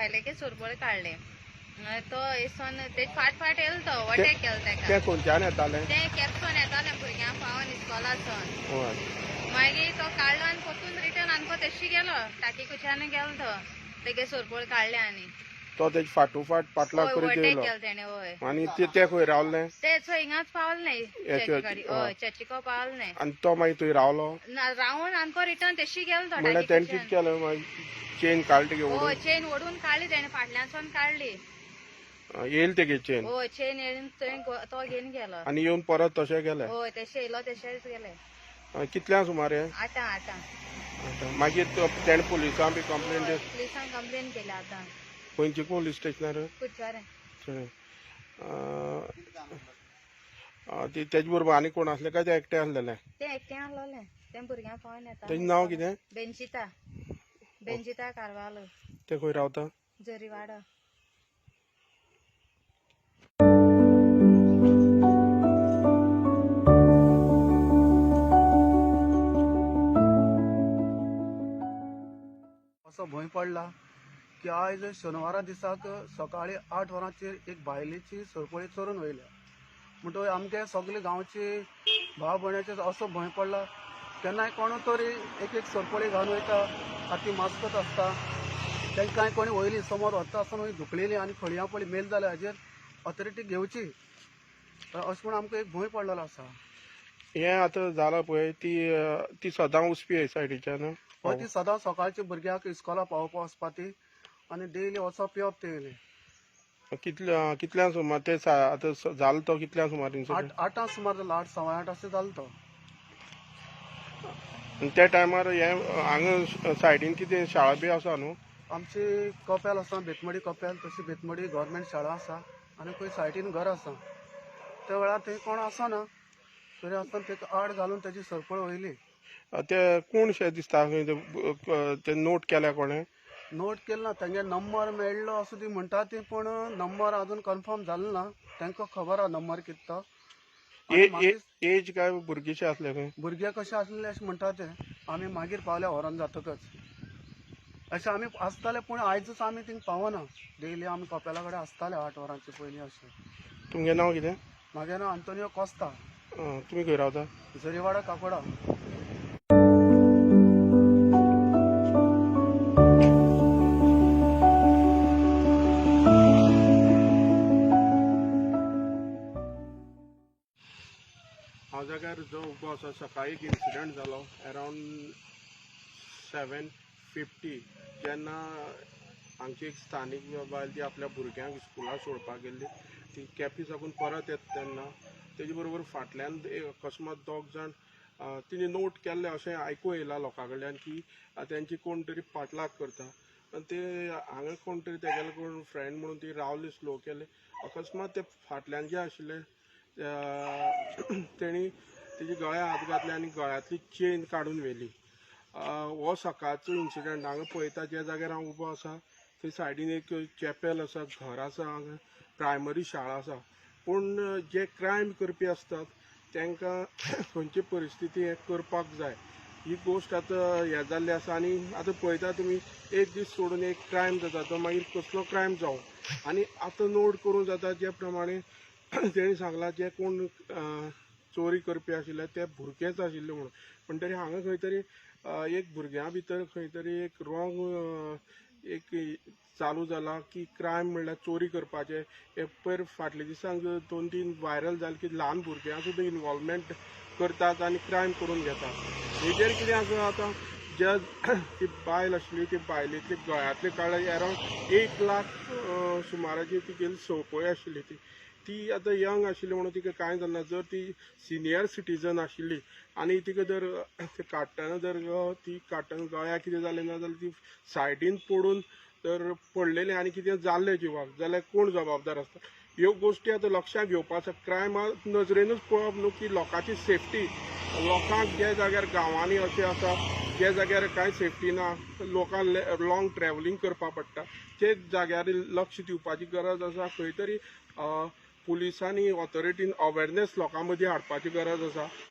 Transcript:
बायलेके सोरपोळ काडले. तो येसोन ते फाट फाट येयलो तो ओवरटेक केलो तेका. ते खंयच्यान येताले? ते केपसोन येताले भुरग्यांक पावोन इस्कोलासोन. मागीर तो काडलो आनी परतून रिटर्न आमकां तेशी गेलो टाकी कुच्यान गेलो तो तेगे सोरपोळ काडले आनी तो तेजे फाटोफाट पाटलाग करीत येयलो. केलो तेणे. हय. आनी ते खंय रावले? ते थंय हिंगाच पावले चर्ची कडेन. हय, चर्चिको पावले. आनी तो मागीर थंय रावलो? ना, रावून आमकां रिटर्न तेशी गेलो तो. म्हणल्यार तेणें कितें केलें मागीर? चेन काडली? हय, चेन ओडून काडली तेणे, फाटल्यानसून काडली. येयल तेगे चेन? हय, चेन येवन तो घेवन गेलो. आनी येवन परत तशें गेले? हय, तशें येयलो तशेंच गेले. कितल्यांक सुमार? आठां. आठां. मागीर तेणें पुलिसांक बी कंप्लेन? पुलिसांक कंप्लेन केली आतां. खंयचे पोलीस स्टेशनार? कुडचडें. तेजे बरोबर आनी कोण आसले काय ते एकटे आसलेले? ते एकटें आसलेले. ते भुरग्यांक पावोन येता. तेजें नांव कितें? बेंजिता. बेंजिता कार्वालो. ते खंय रावता? जरीवाडो. असो भंय पडला की आयज शेनवारा दिसाक सकाळी 8 वरांचेर एक बायलेची सरपळी चोरून व्हेल्या. म्हणटकच आमचे सगळे गांवचे भाव भयणाचे असो भंय पडला केन्नाय कोण तरी एक एक सरपळी घालून वयता, हाती मास्कत आसता, तांकां कोणी वयली समोर वता आसतना धुकलेली आनी खळयां पडली मेल जाल्या हाजेर ऑथॉरिटी घेवची अशें म्हूण आमकां एक भंय पडलेलो आसा. हें आतां जालां पळय, ती सदां वचपी सायडीच्यान? हय, ती सदां सकाळच्या भुरग्यांक इस्कोला पावोवपा वचपा ती आनी डेली वचप येवप तेगेलें. कितल्यांक सुमार ते आतां जालो तो कितल्यांक सुमार? 8 सुमार जालो, 8 सवा 8 अशें जालो तो. त्या टायमार हे हांगा सायडीन कितें शाळा बी आसा न्हू? आमची कपेल आसा, बेतमडी कपेल, तशी बेतमडी गव्हर्मेंट शाळा आसा आनी खंय सायडीन घर आसा. त्या वेळार थंय कोण आसना तरी आसतना ताका आड घालून ताजी सरपळ वयली. ते कोण शें दिसता ते नोट केल्या कोणें? नोट केले ना, तेंगे नंबर मेळ्ळो असो ती म्हणटा ती, पूण नंबर अजून कन्फर्म जालो ना. तांकां खबर आहा नंबर कितें तो. एज काय भुरगीं आसले खंय? भुरगे कशे आसले अशें म्हणटा ते. आमी मागीर पावल्या व्हरोन जातकच अशें आमी आसताले, पूण आयजच आमी थिंग पावना. डेली आमी कपेला कडेन आसताले 8 वरांचे पयलीं अशें. तुमगें नांव कितें? म्हागें नांव आंतोनियो कोस्ता. तुमी खंय रावता? जरीवाडा काकोडा. हांव जाग्यार जो उबो आसा, सकाळी एक इन्सिडंट जालो अरावंड 7:50, जेन्ना हांगची एक स्थानीक बायल ती आपल्या भुरग्यांक स्कुलाक सोडपाक गेल्ली. ती केपी साकून परत येता तेन्ना तेजे बरोबर फाटल्यान अकस्मात दोग जाण तिणें नोट केल्लें अशें आयकूं येयलां लोकां कडल्यान की तेंची कोण तरी पाटलाग करता आनी ते हांगा कोण तरी तेगेले कोण फ्रेंड म्हणून ती रावली, स्लो केले. अकस्मात ते फाटल्यान जे आशिल्ले तेणी तेजे गळ्या हात घातले आनी गळ्यांतली चेन काडून व्हेली. हो सकाळचो इन्सिडंट. हांगा पळयता ज्या जाग्यार हांव उबो आसा थंय सायडीन एक चॅपेल आसा, घर आसा, हांगा प्रायमरी शाळा आसा. पूण जे क्रायम करपी आसतात तांकां खंयची परिस्थिती हें करपाक जाय ही गोश्ट आतां हें जाल्ली आसा. आनी आतां पळयता तुमी एक दीस सोडून एक क्रायम जाता, तो मागीर कसलो क्रायम जावं. आनी आतां नोट करूं जाता जे प्रमाणे तेणी सांगलां जे कोण चोरी करपी आशिल्ले ते भुरगेच आशिल्ले म्हणून. पण तरी हांगा खंय तरी एक भुरग्यां भितर खंय तरी एक रॉंग एक चालू जाला की क्रायम म्हणल्यार चोरी करपाचें. हे पयर फाटल्या दिसांक 2-3 व्हायरल जाले की ल्हान भुरग्यां सुद्दां इनवॉल्वमेंट करतात आनी क्रायम करून घेतात. हेजेर कितें आसा आतां ज्या ती बायल आशिल्ली ती बायलेतली गळ्यांतली काडल्या अरावंड 1 लाख सुमाराची तिगेली संवपळी आशिल्ली. ती ती आतां यंग आशिल्ली म्हणून तिका कांय जालें ना. जर ती सिनियर सिटीजन आशिल्ली आनी तिका जर काडटना जर ती काडटना गळ्याक कितें जालें ना जाल्यार ती सायडीन पडून तर पडलेलें आनी कितें जाल्लें जिवाक जाल्यार कोण जबाबदार आसता? ह्यो गोश्टी आतां लक्षांत घेवपा आसा. क्रायमा नजरेनूच पळोवप न्हू की लोकांची सेफ्टी, लोकांक ज्या जाग्यार गांवांनी अशें आसा ज्या जाग्यार कांय सेफ्टी ना, लोकांक लॉंग ट्रॅव्हलिंग करपाक पडटा, ते जाग्यार लक्ष दिवपाची गरज आसा. खंय तरी पुलिसांनी ऑथॉरिटीन अवेरनेस लोकां मदीं हाडपाची गरज आसा.